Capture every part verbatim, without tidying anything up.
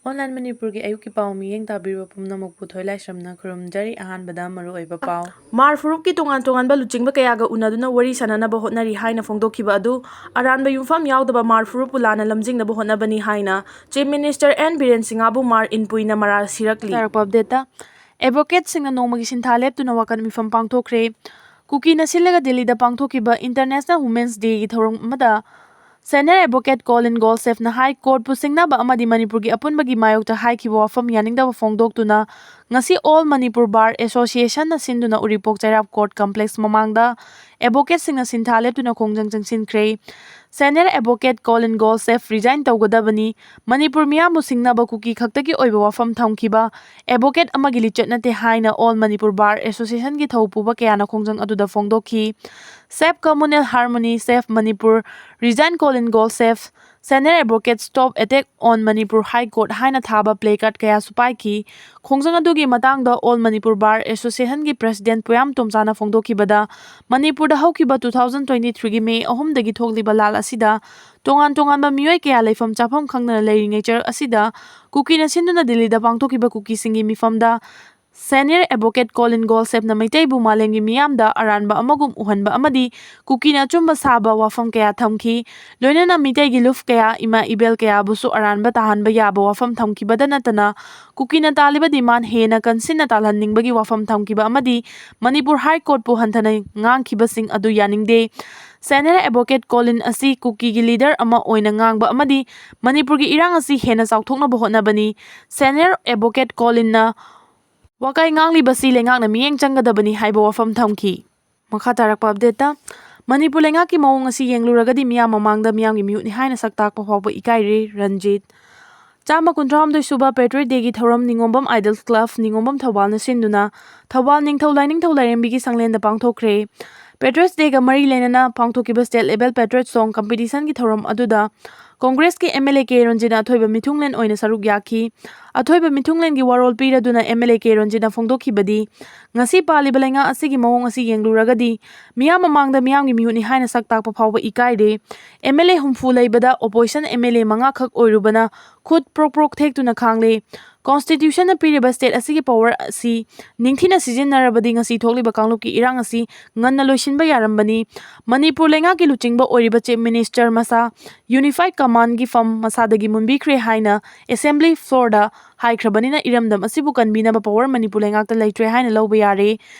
Online ꯃꯅꯤꯄꯨꯔꯒꯤ ꯑꯌꯨꯛꯀꯤ ꯄꯥꯎ ꯃꯤꯠꯌꯦꯡ ꯇꯥꯕꯤꯔꯤꯕ ꯄꯨꯝꯅꯃꯛꯄꯨ ꯊꯣꯏꯂꯥꯏꯁ꯭ꯔꯝꯅ ꯈꯨꯔꯨꯝꯖꯔꯤ꯫ ꯑꯍꯥꯟꯕꯗ ꯃꯔꯨꯑꯣꯏꯕ ꯄꯥꯎ꯫ ꯃꯥꯔ ꯐꯨꯔꯨꯞꯀꯤ ꯇꯣꯉꯥꯟ ꯇꯣꯉꯥꯟꯕ ꯂꯨꯆꯤꯡꯕ ꯀꯌꯥꯒ ꯎꯅꯗꯨꯅ ꯋꯥꯔꯤ ꯁꯥꯟꯅꯅꯕ ꯍꯣꯠꯅꯔꯤ ꯍꯥꯏꯅ ꯐꯣꯡꯗꯣꯛꯈꯤꯕ ꯑꯗꯨ ꯑꯔꯥꯟꯕ ꯌꯨꯝꯐꯝ ꯌꯥꯎꯗꯕ ꯃꯥꯔ ꯐꯨꯔꯨꯞꯄꯨ ꯂꯥꯟꯅ ꯂꯝꯖꯤꯡꯅꯕ ꯍꯣꯠꯅꯕꯅꯤ ꯍꯥꯏꯅ Chief Minister N ꯕꯤꯔꯦꯟ ꯁꯤꯡꯍꯕꯨ ꯃꯥꯔ ꯏꯟꯄꯨꯏꯅ ꯃꯔꯥꯜ ꯁꯤꯔꯛꯂꯤ꯫ ꯇꯥꯔꯛꯄ ꯑꯞꯗꯦꯠꯇ, ꯑꯦꯗꯚꯣꯀꯦꯠꯁꯤꯡꯅ ꯅꯣꯡꯃꯒꯤ ꯁꯤꯟꯊꯥ ꯂꯦꯞꯇꯨꯅ ꯋꯥꯀꯠ ꯃꯤꯐꯝ ꯄꯥꯡꯊꯣꯛꯈ꯭ꯔꯦ꯫ ꯀꯨꯀꯤꯅ ꯁꯤꯜꯂꯒ ꯗꯤꯜꯂꯤꯗ ꯄꯥꯡꯊꯣꯛꯈꯤꯕ International Women's Dayꯒꯤ ꯊꯧꯔꯝ ꯑꯃꯗ Senior Advocate Colin Golsefꯅ High Courtꯄꯨ ꯁꯤꯡꯅꯕ ꯑꯃꯗꯤ ꯃꯅꯤꯄꯨꯔꯒꯤ ꯑꯄꯨꯟꯕꯒꯤ ꯃꯥꯌꯣꯛꯇ ꯍꯥꯏꯈꯤꯕ ꯋꯥꯐꯝ ꯌꯥꯅꯤꯡꯗꯕ ꯐꯣꯡꯗꯣꯛꯇꯨꯅ ꯉꯁꯤ All Manipur Bar Associationꯅ ꯁꯤꯟꯗꯨꯅ ꯎꯔꯤꯄꯣꯛ ꯆꯩꯔꯥꯞ ꯀꯣꯔꯠ ꯀꯝꯄ꯭ꯂꯦꯛꯁ ꯃꯃꯥꯡꯗ ꯑꯦꯗꯚꯣꯀꯦꯠꯁꯤꯡꯅ ꯁꯤꯟꯊꯥ ꯂꯦꯞꯇꯨꯅ ꯈꯣꯡꯖꯪ ꯆꯪꯁꯤꯟꯈ꯭ꯔꯦ꯫ Senior Advocate Colin Golsef resign ꯇꯧꯒꯗꯕꯅꯤ, ꯃꯅꯤꯄꯨꯔ ꯃꯤꯌꯥꯝꯕꯨ ꯁꯤꯡꯅꯕ ꯀꯨꯀꯤ ꯈꯛꯇꯒꯤ ꯑꯣꯏꯕ ꯋꯥꯐꯝ ꯊꯝꯈꯤꯕ ꯑꯦꯗꯚꯣꯀꯦꯠ ꯑꯃꯒꯤ ꯂꯤꯆꯠ ꯅꯠꯇꯦ ꯍꯥꯏꯅ All Manipur Bar Associationꯒꯤ ꯊꯧ ꯄꯨꯕ ꯀꯌꯥꯅ ꯈꯣꯡꯖꯪ ꯑꯗꯨꯗ ꯐꯣꯡꯗꯣꯛꯈꯤ꯫ Save Communal Harmony, Save Manipur, Resign Colin Golsef, Senior Advocate Stop Attack on Manipur High Court ꯍꯥꯏꯅ ꯊꯥꯕ placard ꯀꯌꯥꯁꯨ ꯄꯥꯏꯈꯤ꯫ ꯈꯣꯡꯖꯪ ꯑꯗꯨꯒꯤ ꯃꯇꯥꯡꯗ All Manipur Bar Associationꯒꯤ President ꯄꯣꯌꯥꯝ ꯇꯣꯝꯆꯥꯅ ꯐꯣꯡꯗꯣꯛꯈꯤꯕꯗ, ꯃꯅꯤꯄꯨꯔꯗ ꯍꯧꯈꯤꯕ two thousand twenty threeꯒꯤ May ꯑꯍꯨꯝꯗꯒꯤ ꯊꯣꯛꯂꯤꯕ ꯂꯥꯜ ꯑꯁꯤꯗ ꯇꯣꯉꯥꯟ ꯇꯣꯉꯥꯟꯕ ꯃꯤꯑꯣꯏ ꯀꯌꯥ ꯂꯩꯐꯝ ꯆꯥꯐꯝ ꯈꯪꯗꯅ ꯂꯩꯔꯤꯉꯩ ꯆꯔꯛ ꯑꯁꯤꯗ ꯀꯨꯀꯤꯅ ꯁꯤꯟꯗꯨꯅ ꯗꯤꯜꯂꯤꯗ ꯄꯥꯡꯊꯣꯛꯈꯤꯕ ꯀꯨꯀꯤꯁꯤꯡꯒꯤ ꯃꯤꯐꯝꯗ Senior Advocate Colin Golsefꯅ ꯃꯤꯇꯩꯕꯨ ꯃꯥꯂꯦꯝꯒꯤ ꯃꯤꯌꯥꯝꯗ ꯑꯔꯥꯟꯕ ꯑꯃꯒꯨꯝ ꯎꯍꯟꯕ ꯑꯃꯗꯤ ꯀꯨꯀꯤꯅ ꯑꯆꯨꯝꯕ ꯁꯥꯕ ꯋꯥꯐꯝ ꯀꯌꯥ ꯊꯝꯈꯤ꯫ ꯂꯣꯏꯅꯅ ꯃꯤꯇꯩꯒꯤ ꯂꯨꯞ ꯀꯌꯥ, ꯏꯃꯥ ꯏꯕꯦꯜ ꯀꯌꯥꯕꯨꯁꯨ ꯑꯔꯥꯟꯕ ꯇꯥꯍꯟꯕ ꯌꯥꯕ ꯋꯥꯐꯝ ꯊꯝꯈꯤꯕꯗ ꯅꯠꯇꯅ, ꯀꯨꯀꯤꯅ ꯇꯥꯜꯂꯤꯕ demand ꯍꯦꯟꯅ ꯀꯟꯁꯤꯟꯅ ꯇꯥꯜꯍꯟꯅꯤꯡꯕꯒꯤ ꯋꯥꯐꯝ ꯊꯝꯈꯤꯕ ꯑꯃꯗꯤ ꯃꯅꯤꯄꯨꯔ High Courtꯄꯨ ꯍꯟꯊꯅ ꯉꯥꯡꯈꯤꯕꯁꯤꯡ ꯑꯗꯨ ꯌꯥꯅꯤꯡꯗꯦ꯫ Senior Advocate Colin ꯑꯁꯤ ꯀꯨꯀꯤꯒꯤ leader ꯑꯃ ꯑꯣꯏꯅ ꯉꯥꯡꯕ ꯑꯃꯗꯤ ꯃꯅꯤꯄꯨꯔꯒꯤ ꯏꯔꯥꯡ ꯑꯁꯤ ꯍꯦꯟꯅ ꯆꯥꯎꯊꯣꯛꯅꯕ ꯍꯣꯠꯅꯕꯅꯤ꯫ Senior Advocate Colinꯅ ꯋꯥꯀꯥꯏ ꯉꯥꯡꯂꯤꯕꯁꯤ ꯂꯩꯉꯥꯛꯅ ꯃꯤꯠꯌꯦꯡ ꯆꯪꯒꯗꯕꯅꯤ ꯍꯥꯏꯕ ꯋꯥꯐꯝ ꯊꯝꯈꯤ꯫ ꯃꯈꯥ ꯇꯥꯔꯛꯄ updateꯇ, ꯃꯅꯤꯄꯨꯔ ꯂꯩꯉꯥꯛꯀꯤ ꯃꯑꯣꯡ ꯑꯁꯤ ꯌꯦꯡꯂꯨꯔꯒꯗꯤ ꯃꯤꯌꯥꯝ ꯃꯃꯥꯡꯗ ꯃꯤꯌꯥꯝꯒꯤ ꯃꯤꯍꯨꯠꯅꯤ ꯍꯥꯏꯅ ꯁꯛ ꯇꯥꯛꯄ ꯐꯥꯎꯕ ꯏꯀꯥꯏꯔꯦ, ꯔꯟꯖꯤꯠ꯫ ꯆꯥꯝꯃ ꯀꯨꯟꯊ꯭ꯔꯥꯍꯨꯝꯗꯣꯏ ꯁꯨꯕ Patriot Dayꯒꯤ ꯊꯧꯔꯝ ꯅꯤꯉꯣꯝꯕꯝ Idols Club, ꯅꯤꯉꯣꯝꯕꯝ ꯊꯧꯕꯥꯜꯅ ꯁꯤꯟꯗꯨꯅ ꯊꯧꯕꯥꯜ ꯅꯤꯡꯊꯧ ꯂꯥꯏꯅꯤꯡꯊꯧ ꯂꯥꯏꯔꯦꯝꯕꯤꯒꯤ ꯁꯪꯂꯦꯟꯗ ꯄꯥꯡꯊꯣꯛꯈ꯭ꯔꯦ꯫ Patriots Dayꯒ ꯃꯔꯤ ꯂꯩꯅꯅ ꯄꯥꯡꯊꯣꯛꯈꯤꯕ State Level Patriot Song Competitionꯒꯤ ꯊꯧꯔꯝ ꯑꯗꯨꯗ Congressꯀꯤ MLA ꯀꯦ ꯔꯟꯖꯤꯠꯅ ꯑꯊꯣꯏꯕ ꯃꯤꯊꯨꯡꯂꯦꯟ ꯑꯣꯏꯅ ꯁꯔꯨꯛ ꯌꯥꯈꯤ꯫ ꯑꯊꯣꯏꯕ ꯃꯤꯊꯨꯡꯂꯦꯟꯒꯤ ꯋꯥꯔꯣꯜ ꯄꯤꯔꯗꯨꯅ MLA ꯀꯦ ꯔꯟꯖꯤꯠꯅ ꯐꯣꯡꯗꯣꯛꯈꯤꯕꯗꯤ, ꯉꯁꯤ ꯄꯥꯜꯂꯤꯕ ꯂꯩꯉꯥꯛ ꯑꯁꯤꯒꯤ ꯃꯑꯣꯡ ꯑꯁꯤ ꯌꯦꯡꯂꯨꯔꯒꯗꯤ ꯃꯤꯌꯥꯝ ꯃꯃꯥꯡꯗ ꯃꯤꯌꯥꯝꯒꯤ ꯃꯤꯍꯨꯠꯅꯤ ꯍꯥꯏꯅ ꯁꯛ ꯇꯥꯛꯄ ꯐꯥꯎꯕ ꯏꯀꯥꯏꯔꯦ꯫ MLA ꯍꯨꯝꯐꯨ ꯂꯩꯕꯗ opposition MLA ꯃꯉꯥꯈꯛ ꯑꯣꯏꯔꯨꯕꯅ ꯈꯨꯠ ꯄ꯭ꯔꯣꯛ ꯄ꯭ꯔꯣꯛ ꯊꯦꯛꯇꯨꯅ ꯈꯥꯡꯂꯦ꯫ Constitutionꯅ ꯄꯤꯔꯤꯕ state ꯑꯁꯤꯒꯤ power ꯑꯁꯤ ꯅꯤꯡꯊꯤꯅ ꯁꯤꯖꯤꯟꯅꯔꯕꯗꯤ ꯉꯁꯤ ꯊꯣꯛꯂꯤꯕ ꯀꯥꯡꯂꯨꯞꯀꯤ ꯏꯔꯥꯡ ꯑꯁꯤ ꯉꯟꯅ ꯂꯣꯏꯁꯤꯟꯕ ꯌꯥꯔꯝꯕꯅꯤ꯫ ꯃꯅꯤꯄꯨꯔ ꯂꯩꯉꯥꯛꯀꯤ ꯂꯨꯆꯤꯡꯕ ꯑꯣꯏꯔꯤꯕ Chief Minister ꯃꯁꯥ unified commandꯒꯤ ꯐꯝ ꯃꯁꯥꯗꯒꯤ ꯃꯨꯟꯕꯤꯈ꯭ꯔꯦ ꯍꯥꯏꯅ assembly floorꯗ ꯍꯥꯏꯈ꯭ꯔꯕꯅꯤꯅ ꯏꯔꯝꯗꯝ ꯑꯁꯤꯕꯨ ꯀꯟꯕꯤꯅꯕ power ꯃꯅꯤꯄꯨꯔ ꯂꯩꯉꯥꯛꯇ ꯂꯩꯇ꯭ꯔꯦ ꯍꯥꯏꯅ ꯂꯧꯕ ꯌꯥꯔꯦ꯫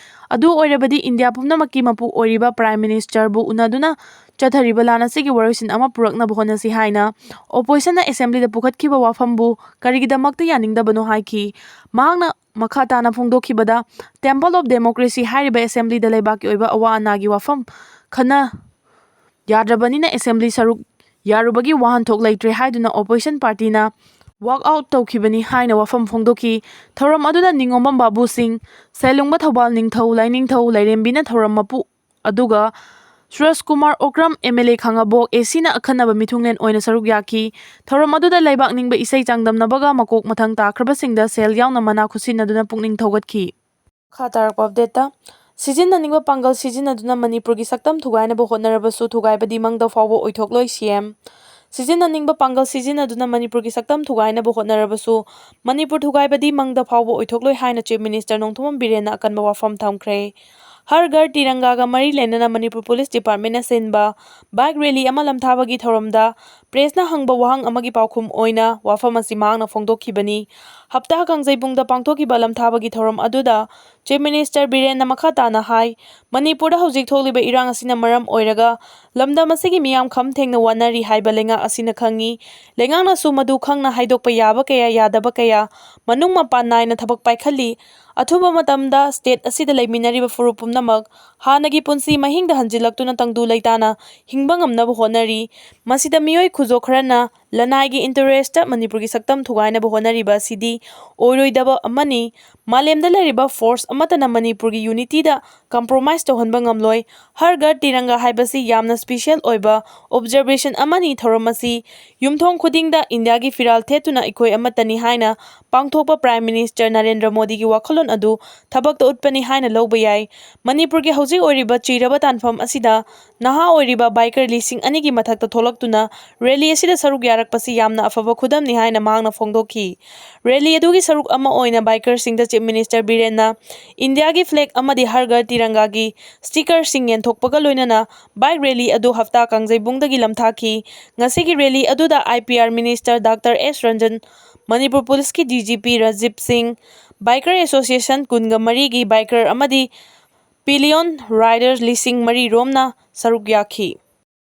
ꯑꯗꯨ ꯑꯣꯏꯔꯕꯗꯤ ꯏꯟꯗꯤꯌꯥ ꯄꯨꯝꯅꯃꯛꯀꯤ ꯃꯄꯨ ꯑꯣꯏꯔꯤꯕ Prime Ministerꯕꯨ ꯎꯅꯗꯨꯅ ꯆꯠꯊꯔꯤꯕ ꯂꯥꯟ ꯑꯁꯤꯒꯤ ꯋꯥꯔꯣꯏꯁꯤꯟ ꯑꯃ ꯄꯨꯔꯛꯅꯕ ꯍꯣꯠꯅꯁꯤ ꯍꯥꯏꯅ oppositionꯅ assemblyꯗ ꯄꯨꯈꯠꯈꯤꯕ ꯋꯥꯐꯝꯕꯨ ꯀꯔꯤꯒꯤꯗꯃꯛꯇ ꯌꯥꯅꯤꯡꯗꯕꯅꯣ ꯍꯥꯏꯈꯤ꯫ ꯃꯍꯥꯛꯅ ꯃꯈꯥ ꯇꯥꯅ ꯐꯣꯡꯗꯣꯛꯈꯤꯕꯗ, Temple of Democracy ꯍꯥꯏꯔꯤꯕ assemblyꯗ ꯂꯩꯕꯥꯛꯀꯤ ꯑꯣꯏꯕ ꯑꯋꯥ ꯑꯅꯥꯒꯤ ꯋꯥꯐꯝ ꯈꯟꯅ ꯌꯥꯗ꯭ꯔꯕꯅꯤꯅ assembly ꯁꯔꯨꯛ ꯌꯥꯔꯨꯕꯒꯤ ꯋꯥꯍꯟꯊꯣꯛ ꯂꯩꯇ꯭ꯔꯦ ꯍꯥꯏꯗꯨꯅ opposition partyꯅ walk out ꯇꯧꯈꯤꯕꯅꯤ ꯍꯥꯏꯅ ꯋꯥꯐꯝ ꯐꯣꯡꯗꯣꯛꯈꯤ꯫ ꯊꯧꯔꯝ ꯑꯗꯨꯗ ꯅꯤꯉꯣꯝꯕꯝ ꯕꯥꯕꯨ ꯁꯤꯡ, ꯁꯦꯂꯨꯡꯕ ꯊꯧꯕꯥꯜ ꯅꯤꯡꯊꯧ, ꯂꯥꯏꯅꯤꯡꯊꯧ, ꯂꯥꯏꯔꯦꯝꯕꯤꯅ ꯊꯧꯔꯝ ꯃꯄꯨ, ꯑꯗꯨꯒ ꯁꯨꯔꯖ ꯀꯨꯃꯥꯔ ꯑꯣꯀ꯭ꯔꯝ, MLA ꯈꯥꯡꯉꯕꯣꯛ, ACꯅ ꯑꯈꯟꯅꯕ ꯃꯤꯊꯨꯡꯂꯦꯟ ꯑꯣꯏꯅ ꯁꯔꯨꯛ ꯌꯥꯈꯤ꯫ ꯊꯧꯔꯝ ꯑꯗꯨꯗ ꯂꯩꯕꯥꯛ ꯅꯤꯡꯕ ꯏꯁꯩ ꯆꯥꯡꯗꯝꯅꯕꯒ ꯃꯀꯣꯛ ꯃꯊꯪ ꯇꯥꯈ꯭ꯔꯕꯁꯤꯡꯗ ꯁꯦꯜ ꯌꯥꯎꯅ ꯃꯅꯥ ꯈꯨꯠꯁꯤꯟꯅꯗꯨꯅ ꯄꯨꯛꯅꯤꯡ ꯊꯧꯒꯠꯈꯤ꯫ ꯃꯈꯥ ꯇꯥꯔꯛꯄ updateꯇ, ꯁꯤꯖꯤꯟꯅꯅꯤꯡꯕ ꯄꯥꯡꯒꯜ ꯁꯤꯖꯤꯟꯅꯗꯨꯅ ꯃꯅꯤꯄꯨꯔꯒꯤ ꯁꯛꯇꯝ ꯊꯨꯒꯥꯏꯅꯕ ꯍꯣꯠꯅꯔꯕꯁꯨ ꯊꯨꯒꯥꯏꯕꯗꯤ ꯃꯪꯗ ꯐꯥꯎꯕ ꯑꯣꯏꯊꯣꯛꯂꯣꯏ꯫ CM, ꯁꯤꯖꯤꯟꯅꯅꯤꯡꯕ ꯄꯥꯡꯒꯜ ꯁꯤꯖꯤꯟꯅꯗꯨꯅ ꯃꯅꯤꯄꯨꯔꯒꯤ ꯁꯛꯇꯝ ꯊꯨꯒꯥꯏꯅꯕ ꯍꯣꯠꯅꯔꯕꯁꯨ ꯃꯅꯤꯄꯨꯔ ꯊꯨꯒꯥꯏꯕꯗꯤ ꯃꯪꯗ ꯐꯥꯎꯕ ꯑꯣꯏꯊꯣꯛꯂꯣꯏ ꯍꯥꯏꯅ Chief Minister ꯅꯣꯡꯊꯣꯝꯕꯝ ꯕꯤꯔꯦꯟꯅ ꯑꯀꯟꯕ ꯋꯥꯐꯝ ꯊꯝꯈ꯭ꯔꯦ꯫ ꯍꯔ ꯘꯔ ꯇꯤꯔꯪꯒꯥꯒ ꯃꯔꯤ ꯂꯩꯅꯅ ꯃꯅꯤꯄꯨꯔ police departmentꯅ ꯁꯤꯟꯕ bike rally ꯑꯃ ꯂꯝꯊꯥꯕꯒꯤ ꯊꯧꯔꯝꯗ pressꯅ ꯍꯪꯕ ꯋꯥꯍꯪ ꯑꯃꯒꯤ ꯄꯥꯎꯈꯨꯝ ꯑꯣꯏꯅ ꯋꯥꯐꯝ ꯑꯁꯤ ꯃꯍꯥꯛꯅ ꯐꯣꯡꯗꯣꯛꯈꯤꯕꯅꯤ꯫ ꯍꯞꯇꯥ ꯀꯥꯡꯖꯩꯕꯨꯡꯗ ꯄꯥꯡꯊꯣꯛꯈꯤꯕ ꯂꯝꯊꯥꯕꯒꯤ ꯊꯧꯔꯝ ꯑꯗꯨꯗ Chief Minister ꯕꯤꯔꯦꯟꯅ ꯃꯈꯥ ꯇꯥꯅ ꯍꯥꯏ, ꯃꯅꯤꯄꯨꯔꯗ ꯍꯧꯖꯤꯛ ꯊꯣꯛꯂꯤꯕ ꯏꯔꯥꯡ ꯑꯁꯤꯅ ꯃꯔꯝ ꯑꯣꯏꯔꯒ ꯂꯝꯗꯝ ꯑꯁꯤꯒꯤ ꯃꯤꯌꯥꯝ ꯈꯝ ꯊꯦꯡꯅ ꯋꯥꯅꯔꯤ ꯍꯥꯏꯕ ꯂꯩꯉꯥꯛ ꯑꯁꯤꯅ ꯈꯪꯏ꯫ ꯂꯩꯉꯥꯛꯅꯁꯨ ꯃꯗꯨ ꯈꯪꯅ ꯍꯥꯏꯗꯣꯛꯄ ꯌꯥꯕ ꯀꯌꯥ, ꯌꯥꯗꯕ ꯀꯌꯥ, ꯃꯅꯨꯡ ꯃꯄꯥꯟ ꯅꯥꯏꯅ ꯊꯕꯛ ꯄꯥꯏꯈꯠꯂꯤ꯫ ꯑꯊꯨꯕ ꯃꯇꯝꯗ state ꯑꯁꯤꯗ ꯂꯩꯃꯤꯟꯅꯔꯤꯕ ꯐꯨꯔꯨꯞ ꯄꯨꯝꯅꯃꯛ ꯍꯥꯟꯅꯒꯤ ꯄꯨꯟꯁꯤ ꯃꯍꯤꯡꯗ ꯍꯟꯖꯤꯜꯂꯛꯇꯨꯅ ꯇꯪꯗꯨ ꯂꯩꯇꯥꯅ ꯍꯤꯡꯕ ꯉꯝꯅꯕ ꯍꯣꯠꯅꯔꯤ꯫ ꯃꯁꯤꯗ ꯃꯤꯑꯣꯏ ꯈꯨꯖꯣ ꯈꯔꯅ ꯂꯅꯥꯏꯒꯤ ꯏꯟꯇꯔꯦꯁꯇ ꯃꯅꯤꯄꯨꯔꯒꯤ ꯁꯛꯇꯝ ꯊꯨꯒꯥꯏꯅꯕ ꯍꯣꯠꯅꯔꯤꯕ ꯑꯁꯤꯗꯤ ꯑꯣꯏꯔꯣꯏꯗꯕ ꯑꯃꯅꯤ꯫ ꯃꯥꯂꯦꯝꯗ ꯂꯩꯔꯤꯕ ꯐꯣꯔꯁ ꯑꯃꯠꯇꯅ ꯃꯅꯤꯄꯨꯔꯒꯤ ꯌꯨꯅꯤꯇꯤꯗ ꯀꯝꯄ꯭ꯔꯣꯃꯥꯏꯁ ꯇꯧꯍꯟꯕ ꯉꯝꯂꯣꯏ꯫ ꯍꯔ ꯘꯔ ꯇꯤꯔꯪꯒꯥ ꯍꯥꯏꯕꯁꯤ ꯌꯥꯝꯅ ꯁ꯭ꯄꯤꯁꯦꯜ ꯑꯣꯏꯕ ꯑꯣꯕꯖꯔꯕꯦꯁꯟ ꯑꯃꯅꯤ꯫ ꯊꯧꯔꯝ ꯑꯁꯤ ꯌꯨꯝꯊꯣꯡ ꯈꯨꯗꯤꯡꯗ ꯏꯟꯗꯤꯌꯥꯒꯤ ꯐꯤꯔꯥꯜ ꯊꯦꯠꯇꯨꯅ ꯑꯩꯈꯣꯏ ꯑꯃꯠꯇꯅꯤ ꯍꯥꯏꯅ ꯄꯥꯡꯊꯣꯛꯄ ꯄ꯭ꯔꯥꯏꯝ ꯃꯤꯅꯤꯁꯇꯔ ꯅꯔꯦꯟꯗ꯭ꯔ ꯃꯣꯗꯤꯒꯤ ꯋꯥꯈꯜꯂꯣꯟ ꯑꯗꯨ ꯊꯕꯛꯇ ꯎꯠꯄꯅꯤ ꯍꯥꯏꯅ ꯂꯧꯕ ꯌꯥꯏ꯫ ꯃꯅꯤꯄꯨꯔꯒꯤ ꯍꯧꯖꯤꯛ ꯑꯣꯏꯔꯤꯕ ꯆꯤꯔꯕ ꯇꯥꯟꯐꯝ ꯑꯁꯤꯗ ꯅꯍꯥ ꯑꯣꯏꯔꯤꯕ ꯕꯥꯏꯀꯔ ꯂꯤꯁꯤꯡ ꯑꯅꯤꯒꯤ ꯃꯊꯛꯇ ꯊꯣꯛꯂꯛꯇꯨꯅ ꯔꯦꯂꯤ ꯑꯁꯤꯗ ꯁꯔꯨꯛ ꯌꯥꯔꯛꯄꯁꯤ ꯌꯥꯝꯅ ꯑꯐꯕ ꯈꯨꯗꯝꯅꯤ ꯍꯥꯏꯅ ꯃꯍꯥꯛꯅ ꯐꯣꯡꯗꯣꯛꯈꯤ꯫ ꯔꯦꯂꯤ ꯑꯗꯨꯒꯤ ꯁꯔꯨꯛ ꯑꯃ ꯑꯣꯏꯅ ꯕꯥꯏꯀꯔꯁꯤꯡꯗ ꯆꯤꯐ ꯃꯤꯅꯤꯁꯇꯔ ꯕꯤꯔꯦꯟꯅ ꯏꯟꯗꯤꯌꯥꯒꯤ ꯐ꯭ꯂꯦꯒ ꯑꯃꯗꯤ ꯍꯔ ꯘꯔ ꯇꯤꯔꯪꯒꯥꯒꯤ ꯁ꯭ꯇꯤꯀꯔꯁꯤꯡ ꯌꯦꯟꯊꯣꯛꯄꯒ ꯂꯣꯏꯅꯅ ꯕꯥꯏꯛ ꯔꯦꯂꯤ ꯑꯗꯨ ꯍꯞꯇꯥ ꯀꯥꯡꯖꯩꯕꯨꯡꯗꯒꯤ ꯂꯝꯊꯥꯈꯤ꯫ ꯉꯁꯤꯒꯤ ꯔꯦꯂꯤ ꯑꯗꯨꯗ I P R minister doctor S Ranjan, Manipur ꯄꯨꯂꯤꯁꯀꯤ ꯗꯤ ꯖꯤ ꯄꯤ ꯔꯥꯖꯤꯕ ꯁꯤꯡ, ꯕꯥꯏꯀꯔ ꯑꯦꯁꯣꯁꯤꯌꯦꯁꯟ ꯀꯨꯟꯒ ꯃꯔꯤꯒꯤ ꯕꯥꯏꯀꯔ ꯑꯃꯗꯤ ꯄꯤꯂꯤꯌꯣꯟ ꯔꯥꯏꯗꯔ ꯂꯤꯁꯤꯡ ꯃꯔꯤ ꯔꯣꯝꯅ ꯁꯔꯨꯛ ꯌꯥꯈꯤ꯫